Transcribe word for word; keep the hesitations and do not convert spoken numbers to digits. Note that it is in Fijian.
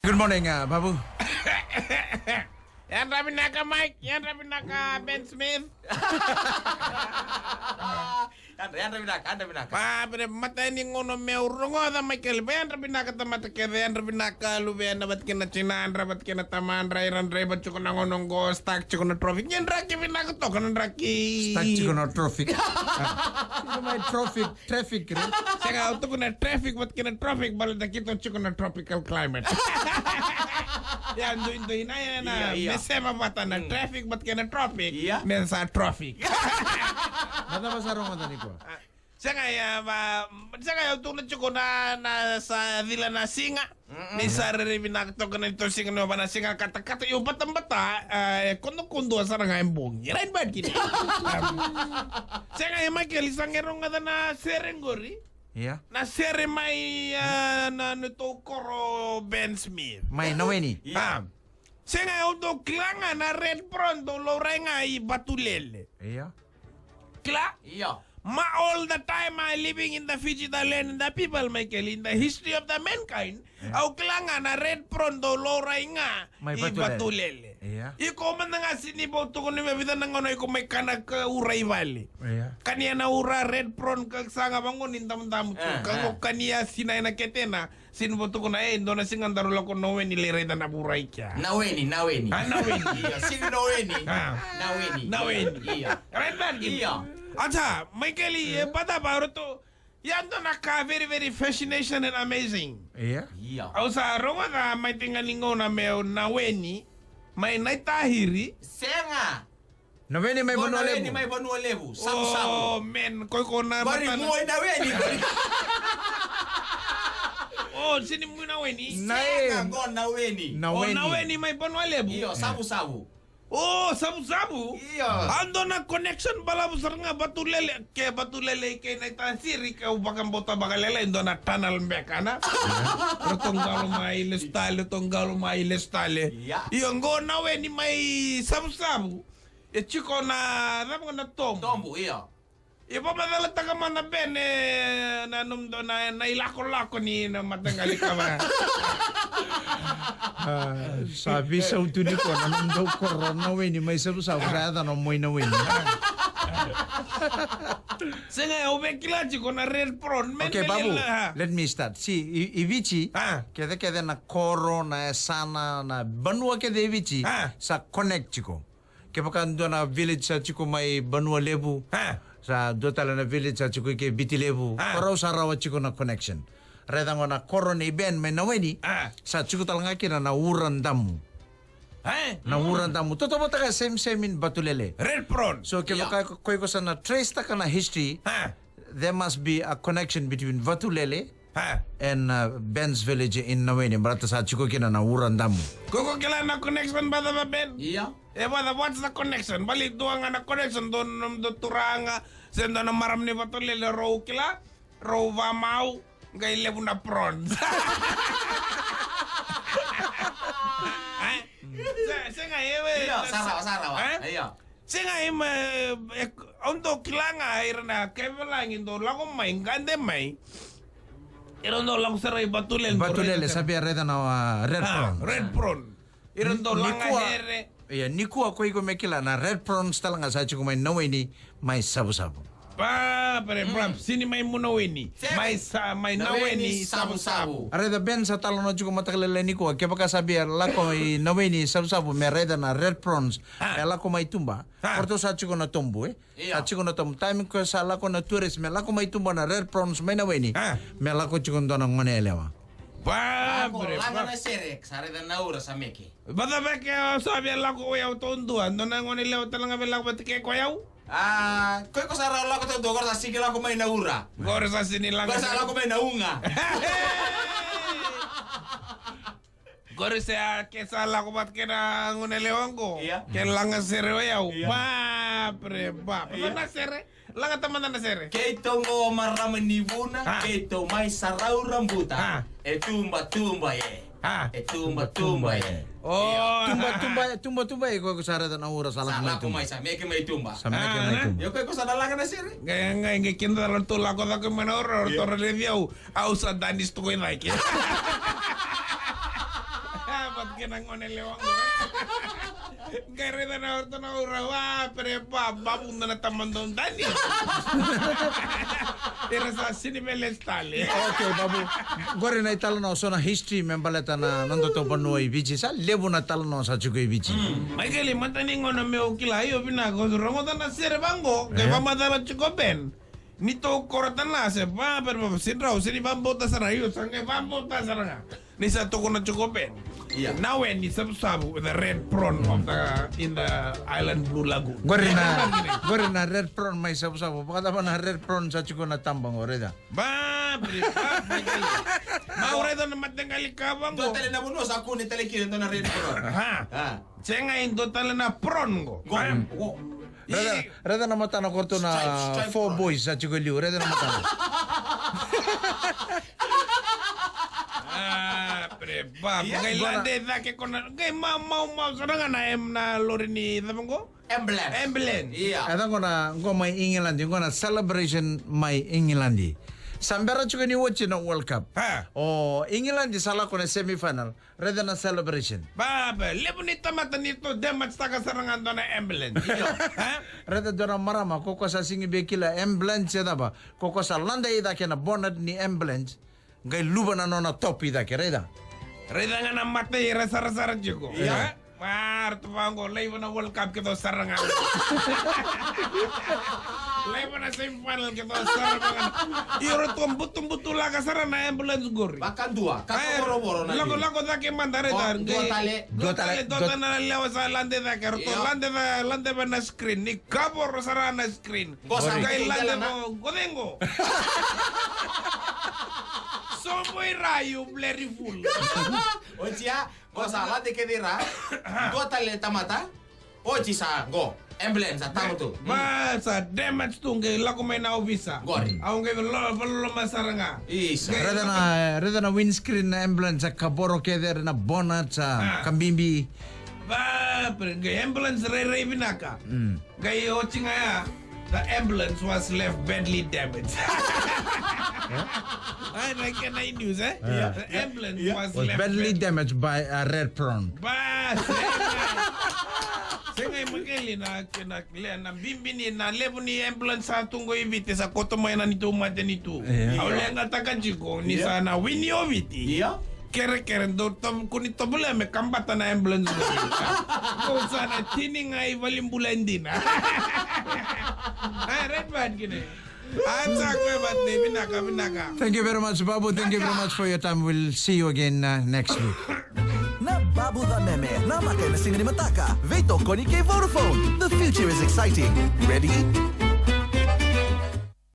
Good morning, uh, Babu. Yadra vinaka, Mike. Yadra vinaka, Ben Smith. Yadra, yadra vinaka, yadra vinaka. Ba, bre, matai ni gauna meu rogoca, Michael. Ba, yadra vinaka tamata kece, yadra vinaka luvena vata kei na tinadra, vata kei na tamadra, ira draiva tiko na gauna oqo, stuck tiko na traffic. Yadra ki vinaka toka na draki. Stuck tiko na traffic. Tiko mai traffic, traffic, re. Sega, au tukuna traffic, vata kei na traffic, baleta keitou tiko na tropical climate. Ia, duidui na, ia, na, ia, ia, me sema vata na traffic, vata kei na tropic, ia, me sa traffic. Na cava sa rogoca nikua? Sega, ia, va, sega, ia, au tukuna tiko na, na sa cila na siga. Mm-mm. Ni sa rairai vinaka toka na neitou siga, ni o va na siga katakata, io, batabata, e, kodokodua sara ga e bogi. Right back in. Sega, ia, Michael, sa qai rogoca na sere qori. Ia. Na sere mai, e, na neitou koro Ben Smith. Mai Naweni. Ia. A. Sega, au dau kila ga na red prawn dau laurai ga i Vatulele. Ia. Kila? Ia. Ma all the time I living in the Fiji, the land, the people, Michael, in the history of the mankind, ia, au kila ga na red prawn dau laurai ga mai i Vatulele. Vatulele. Ia. Iko mada ga sini bau tukuni me vica na gauna iko mai kana ka ura i vale. Ia. Kania na ura red prawn ka saga vaqo ni damudamu tu. E, ka, e, qo kania sina ena ketena. Sini vou tukuna, e, dua na siga daru lako Naweni lai raica na vura i kea. Naweni, Naweni. A, Naweni. Ia, sini Naweni. A. Naweni. Naweni. Ia. Right back. Ia. Acha, Michael, e, ia, vata va ratou. Ia dua na ka very, very fascination and amazing. Ia. Ia. Au sa rogoca mai tiga ni gauna meu Naweni, mai Naitahiri. Sega. Naweni mai Vanua Levu. Naweni mai Vanua Levu. Savusavu. Oh, man, koi ko na bari matana. Mua i Naweni. Oh, sini mua i Naweni. Sega, qo Naweni. Naweni. Oh, Naweni mai Vanua Levu. Io, savusavu. Oh, savusavu. Io. A dua na connection balavu sara ga Vatulele, ke Vatulele kei Naitasiri, ke au vakabauta vakalailai, dua na tunnel beka na. Ratou qalo mai lesu tale, ratou qalo mai lesu tale. Ia. Io, qo Naweni mai savusavu. E tiko na, cava na tobu? Tobu, ia. E vakamacalataka mada Ben na nomudou na, na ilakolako ni na mataqali kava. A, sa veisau tu nikua na nomudou koro Naweni mai savusavu, sa yacana o Mua i Naweni. Sega, au via kila tiko na red prawn. Okay, Babu, let me start. See, i, i Viti, a, kece kece na koro, na yasana, na vanua kece i Viti, a, sa connect tiko. Kevaka dua na village sa tiko mai Vanua Levu, a, sa dua tale na village sa tiko i ke Viti Levu. A. Ko rau sa rawa tiko na connection. Raica qo na koro nei Ben mai Naweni, a, sa tiko tale ga kina na ura damu. E? Na ura damu. Totovotaka same, same in Vatulele. Red prawn. So kevaka, ia, ko, ko iko sa na trace taka na history, a, there must be a connection between Vatulele, ha, and, uh, Ben's village in Naweni, baleta sa tiko kina na ura damu. Ko iko kila na connection, brother Ben? Ia. E, brother, what's the connection? Baleta dua ga na connection, dua na nomudou turaga se dua na marama ni Vatulele rau kila, rau vamau, qai levu na prawns. E? Se, sega, e, e, ia, sa rawa, sa rawa. E? Ia. Sega, e, ma, e, au dau kila ga ira na kaivalagi dau lako mai, gade mai. Ira dau lako sara i Vatulele, Vatulele, sa via raica na, a, red prawn. A, red prawn. Ira dau laga here. Ia, nikua ko iko me kila na red prawns tale ga sa tiko mai Naweni, mai Savusavu. Ba, bre, bra, sini mai Munaweni. Mai sa, mai Naweni, Savusavu. A raica Ben sa talanoa tiko mataka lailai nikua, kevaka sa via lako i Naweni, Savusavu, me raica na red prawns, me lako mai tuba. Ko ratou sa tiko na tobu, e? Ia. Sa tiko na tobu. Taimi ko sa lako na tourist, me lako mai tuba na red prawns mai Naweni. Me lako tiko dua na gone yalewa. Ba, bre, laga na sere, sa raica na ura sa meke. Vata veke, au sa via lako o yau taudua, dua na gone yalewa tale ga me lako vata kei ko yau. A, ko iko sa rawa lako taudua, ko sa sigi lako mai na ura. Ko sa sini laga. Ko sa lako mai na uga. Qori se a ke sa lako vata kei na gone yalewa qo. Ia. Ke laga sere o yau. Ia. Ba, bre, ba. Ia. Laga sere. Laga tamata na sere. Keitou qo marama ni vuna, keitou mai Saraura Buta. E tuba tuba e. E tuba tuba e. O. Ia. Tuba tuba e, tuba tuba e, ko sa raica na ura sa lako mai tuba. Sa lako mai, sa meke mai tuba. Sa meke mai tuba. Io, ko sa na laga na sere. Qai, qai, qai kina ratou lako cake mai na ura, ratou raici au. Au sa danish tu ko i cake. Kena gone lewa. Qai raica na orta na ura, wa, pere pa, babu da na tama dau dani. Era sa sini me lesi tale. Okay, babu. Qori na italanoa, so na history me baleta na nodatou vanua i Viti. Sa levu na talanoa sa tiko i Viti. Maikeli, mata ni gauna meu kila, io vinaka, o rogoca na sere vaqo, qai vakamacala tiko Ben. Ni tou korota na se, va, pere, va, se drau, se ni vabauta sara, io, sa qai vabauta sara ga. Ni sa tokona tiko Ben. Ia. Now we ni savusavu, the red prawn of the, in the island Blue Lagoon. Qori na, qori na red prawn mai savusavu. Vakacava na red prawn sa tiko na taba qo, raica. Ba, bre, ba, ba, ba. Mau raica na mataqali ka vaqo. Dua tale na vanua sa kune tale kina dua na red prawn. Ha. Ha. Sega e dua tale na prawn qo. Qo. Ha? Qo. Raica, raica na matana ko ratou na Four Boys sa tiko e liu. Raica na matana. Ah, bre, ba, qai lade cake ko na, qai mau, mau, mau sara ga na em na lori ni cava qo? Ambulance. Ambulance. Ia. E cava qo na, qo mai Igiladi, qo na celebration mai Igiladi. Sa bera tiko ni oti na World Cup. Ha. O Igiladi sa lako na semifinal. Raica na celebration. Ba, ba, levu ni tamata ni tou damage taka sara ga dua na ambulance. Io. Ha? Raica dua na marama, ko ko sa sigi vei kila ambulance e cava. Ko ko sa lade i cake na bonnet ni ambulance. Qai luva na nona top i cake, raica. Raica ga na mata era sarasara tiko. Io. Ha? Ma, ratou vaqo, laiva na World Cup keitou sara ga. Laiva na semifinal keitou sara ga. Io, ratou butubutu laka sara na ambulance qori. Vakadua, ka vorovoro na lako, lako cake mada, raica. Dua tale. Dua tale, dua tale na lewa sa lade cake. Ratou lade ca, lade va na screen. Ni kavoro sara na screen. Qo sa qai lade va, qo cei qo? Sobo i ra, you bloody fool. Oti ya, qo sa lade kece i ra. Dua tale tamata. Oti sa qo. Ambulance sa tago tu. Ma sa damage tu, qai lako mai na ovisa. Qori. Au qai valo, valoloma sara ga. Isa. Raica na, raica na windscreen na ambulance sa kavoro kece, na bonnet sa kabibi. Ba, pre, qai ambulance rairai vinaka. Qai oti ga ya, the ambulance was left badly damaged. Ai, na kena i news, eh? The ambulance was left badly damaged by a red prawn. Ba, sega. Sega i Maikeli na kena lea na bibi ni na levu ni ambulance sa tu qo i Viti sa koto mai na neitou matanitu. Au leqataka tiko ni sa na wini o Viti. Ia. Kerekere, dou tovo, kua ni tovolea me kabata na ambulance. Ko sa na tini ga i valenibula e dina. Ai, red bad kine. Acha ko e vate, vinaka, vinaka. Thank you very much, Babu. Thank you very much for your time. We'll see you again, uh, next week. Na Babu Cameme, na maka ena siga ni mataka. Veitokoni kei Vodafone. The future is exciting. Ready?